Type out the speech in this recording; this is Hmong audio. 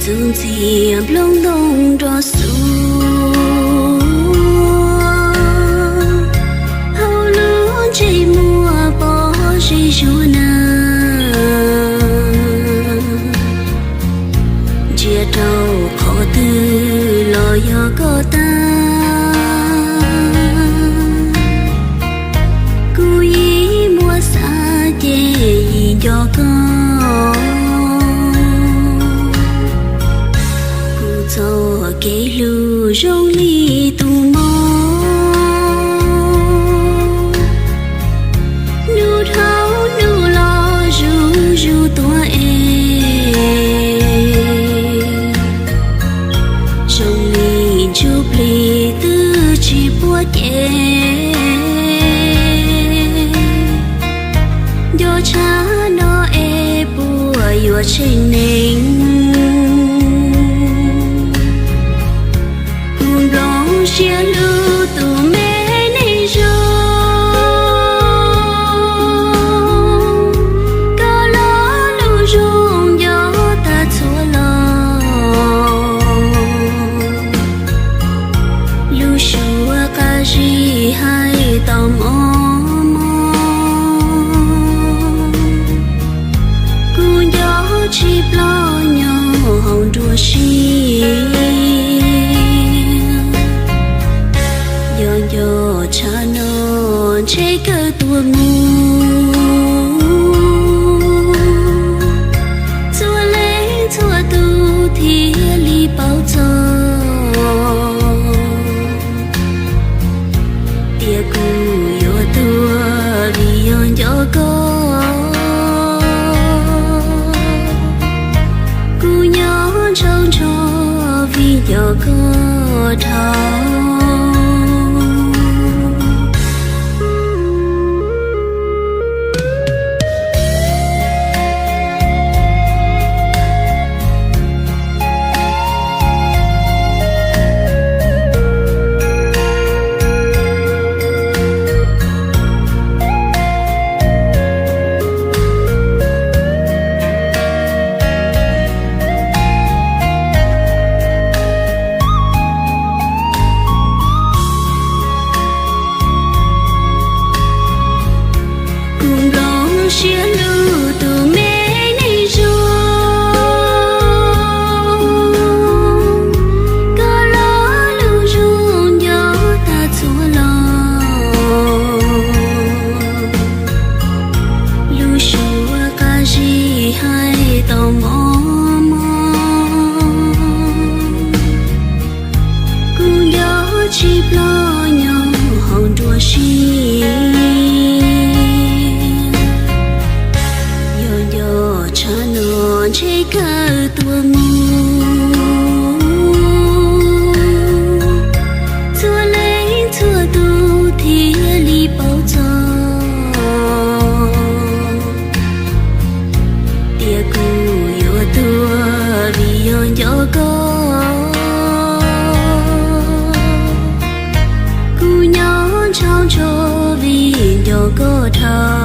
Txuj ntxiag nplooj ntoo nrog xuas, hauv lub ntsej muag pom ze zuag na. Ntsia rau qhov twg los yog koj tag. Kuv yeej muaj xav ces yeej nco koj. Kuv txoj kev hlub zoo li tus mog, nug dhau nug los zuj zus tuag es, zoo li ntsuj plig twb tsis puab ces. Nco tshaj no es puas yuav tsheej neeg, kuv nplooj siab hlub tus me neeg zoo. Koj lo lus zoo nco tag txhua lo, lub suab qab zib hais tau mob mob. Kuv nco tsis ploj nyob hauv nruab siab, yog nco tshaj no ntshe kawg tuag mus. Txhua leej txhua tus thiaj li paub txog tias kuv yuav tuag vim yog nco koj. Kuv nyob ntshaus ntsho vim nco koj dhau. Kuv nplooj siab hlub tus me neeg zoo, koj lo lus zoo nco tag txhua lo, lub suab qab zib hais tau mob mob. Kuv nco tsis ploj nyob hauv nruab siab, yog nco tshaj no ntshe kawg tuag mus. Txhua leej txhua tus thiaj li paub txog tias kuv yuav tuag vim yog nco koj. Kuv nyob ntshaus ntsho vim nco koj dhau.